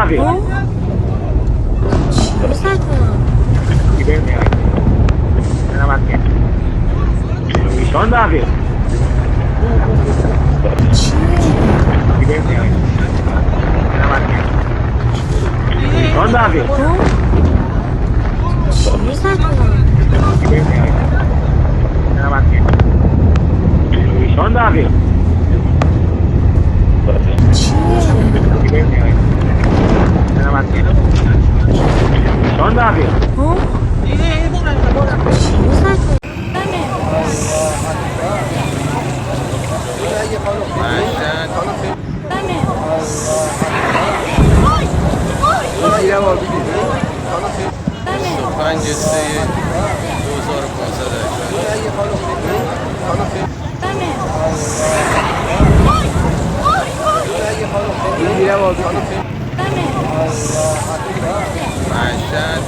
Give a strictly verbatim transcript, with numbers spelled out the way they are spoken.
Çi zaten? Çanda vê. Çi? Çanda vê. Çi zaten? Çanda vê. Çi? Çanda vê. Çi zaten? Pêncî sê du hezar û panzdeh de. Meşed.